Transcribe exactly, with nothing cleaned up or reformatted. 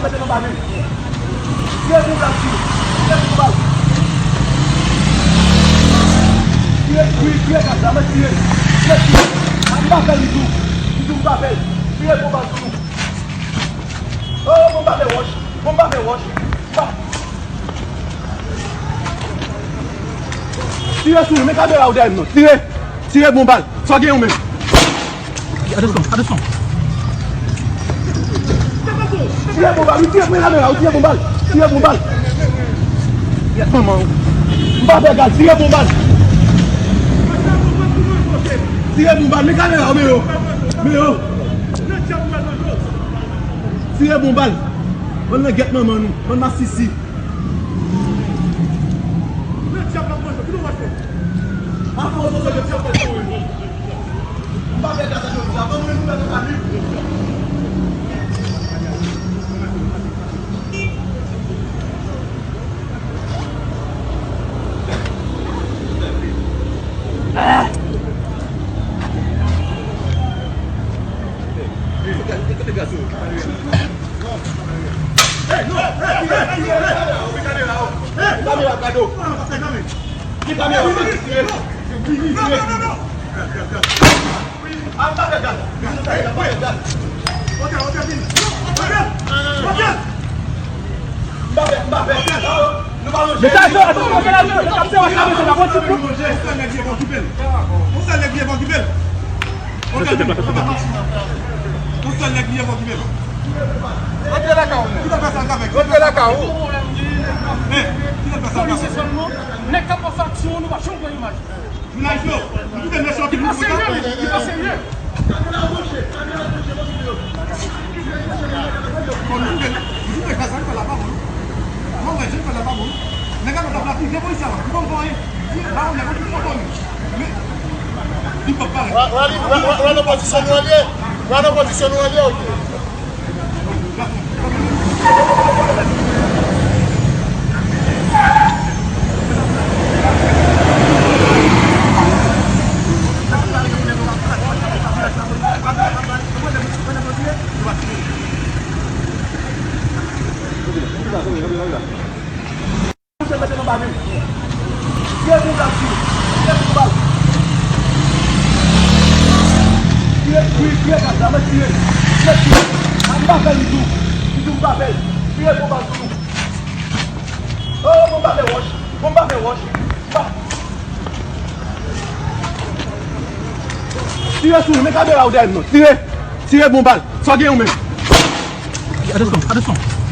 Mete nan ba menm. Tire pou bal, tire. Tire pou bal. Tire, tire, tire gaz la, mwen tire. Mwen tire. A, m pa fè l ditou. Ditou m pa fè l. Tire pou bal sou nou. Oh, bon, m pa fè wòch. Bon, m pa fè wòch. M pa. Tire sou nou, men kamera ou dèyè m non. Tire. Tire bon bal. Sa w gen ou menm? Atansyon, atansyon. Tire bon bal, wi, tire, pran kamera, wi, tire bon bal. Tire bon bal. Manman. M pa fè gaz, tire bon bal. Tire bon bal, men kamera, men yo. Men yo. Tire bon bal. Bann nan gèt manman nou, bann masisi. Mete a zo, a zo, a zo, a zo, a zo, a zo. Yon sèl nèg li evakiye. Rantre lakay ou. Rantre lakay ou. Polisye sèlman, nèg k ap pase aksyon, nou pa janm pran imaj. Jounalist yo, nou kite mesye ki pa serye, li pa serye. Bon, nou kite, nou kite gaz la, li fè la pa bon. Mwen, mwen, jen fè la pa bon. Nèg la, nèg la, ki gen polisye la, ki bon, bon, hein. Li pa bon, nèg la, ki bon, bon. Li pa pare. Wa-, Wally, wa-, wa-, wa nan pozisyon nou an ye. Wa nan pozisyon nou an ye, ok. Mete nan ba menm. Tire pou bal, tire. Tire pou bal. Tire, tire, tire gaz la, mwen tire. Mwen tire. A, m pa fè l ditou. Ditou m pa fè l. Tire pou bal sou nou. Oh, bon, m pa fè wòch. Bon, m pa fè wòch. M pa. Tire sou nou, men kamera ou dèyè m non. Tire. Tire bon bal. Sa w gen ou menm? Atansyon, atansyon.